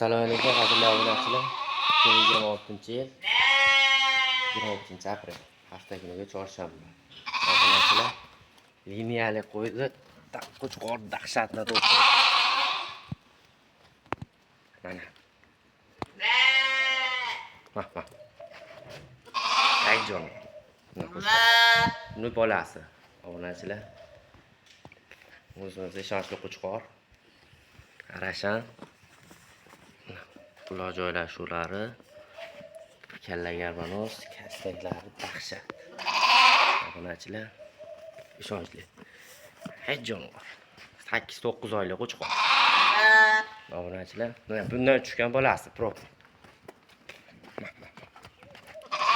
Assalomu alaykum qadrli obunachilar. 2026-yil 22-aprel, hafta kuniga chorshanba. Obunachilar, liniyali qo'ydi, qo'chqor dahshatni to'pdi. Mana. Mah mah. Ay jon. Buni bolasi. Obunachilar. O'zimizda ishonchli qo'chqor. Arashan. Quloq joylashuvlari, kalla garbanos, kastaklari dahshat. Obunachilar, ishonchli. Hay jonivor. 8-9 oylik qo'chqor. Obunachilar, mana bundan tushgan bolasi prop.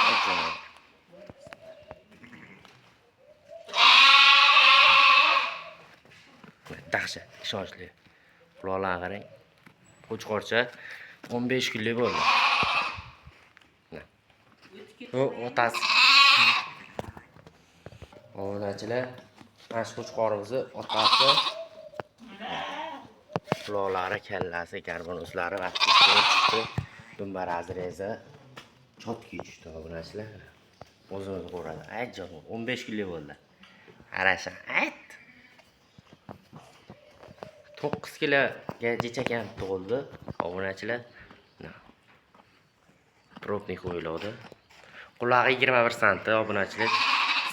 Hay jonivor. Dahshat, ishonchli. Quloqlarni qarang. Qo'chqorcha 15 kunlik bo'ldi. Bu otasi. Obunachilar, mana shu qo'chqorimizni otasi, quloqlari, kallasi, garbonoslari va tushdi. Dumba razrezi chotki tushdi obunachilar. O'zimiz ko'radi. Ay jon, 15 kunlik bo'ldi. Arasha, ayt. 9 kiloga jechakam tug'ildi. Obunachilar. Probnik qo'yiladi. Qulog'i 21 santi obunachilar.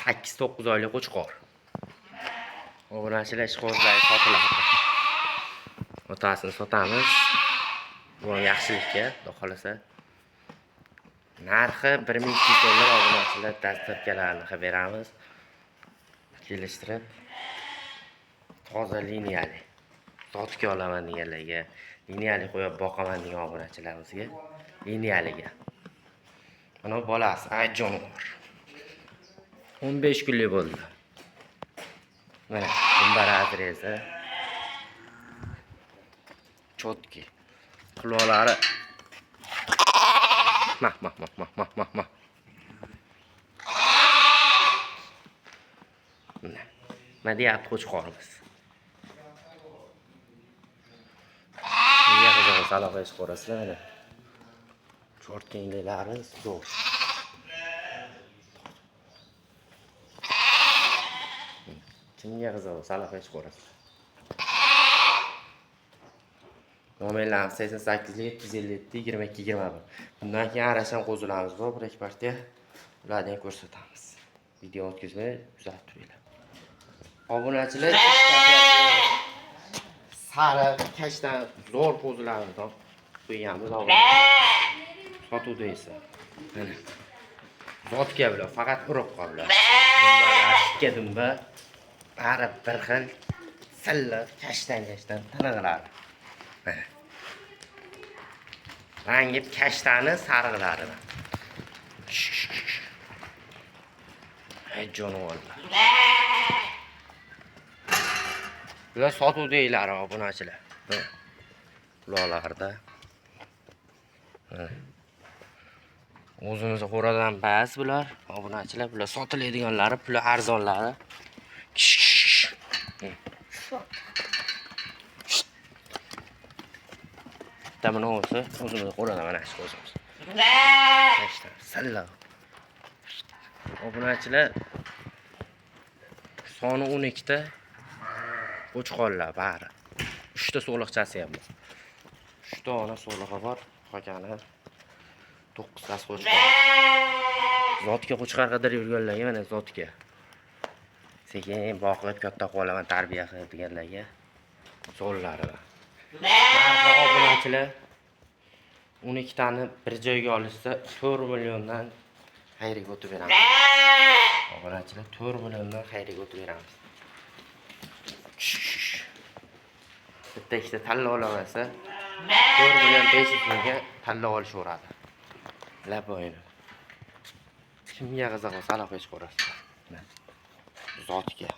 8-9 oylik qo'chqor. Obunachilar, ishqibozlarga sotiladi. Otasini sotamiz. Bu ham yaxshilikka, xudo xolasa. Narxi 1200 dollar obunachilar, dastlabkilarni qilib beramiz. Kelishtirib toza liniyali. Sotga olaman deganlarga, liniyali qo'yib boqaman degan obunachilarimizga liniyaliga. Mana bu bolasi, ay jonivor. 15 kunlik bo'ldi. Mana dumba razrezi. Chotki. Quloqlari. Mah mah mah mah mah mah mah. Mana. Nima deyapti qo'chqorimiz? Nega qiziq aloqa ish ko'rasizlar mana. Chortenglari zo'r. Kimga qiziq bo'lsa aloqa ish ko'rasizlar. Nomerlarimiz 88 757 22 21. Bundan keyin arashan qo'zilarimiz bor, bir ikki partiya. Ularni ham ko'rsatamiz. Video o'tkazmay kuzatib turinglar. Obunachilar, sariq kashdan zo'r qo'zilarni topib qo'yganmiz. Sotuvda esa. Mana. Zotga bular, faqat urug'qa bular. Ikki dumba, bari bir xil, silliq, kashtan tiniqlari. Mana. Rangi kashtani sarig'lari. Ay jonivorlar. Bular sotuvdagilar obunachilar. Quloqlarida. O'zimizni qo'radan bas bular. Obunachilar, bular sotiladiganlari, puli arzonlari. Bitta buni o'zi o'zimizni qo'radan mana shu o'zimiz. Silliq. Obunachilar, soni 12 ta qo'chqorlar bari. 3 ta so'liqchasi ham bor. 3 ta ona so'lig'i bor, qolgani 9 tasi qo'chqor. Zotga qo'chqor qidirib yurganlarga mana zotga. Sekin boqib katta qilib olaman, tarbiya qilib deganlarga zo'rlari bor. Narxi obunachilar 12 tani bir joyga olishsa 4 milliondan xayrga o'tib beramiz. Obunachilar, 4 milliondan xayrga o'tib beramiz. Bitta ikkita tanlab olamasa 4 million 500 mingga tanlab olishaveradi. Laboyini. Kimga qiziq bo'lsa aloqa ish ko'rasizlar. Zotga.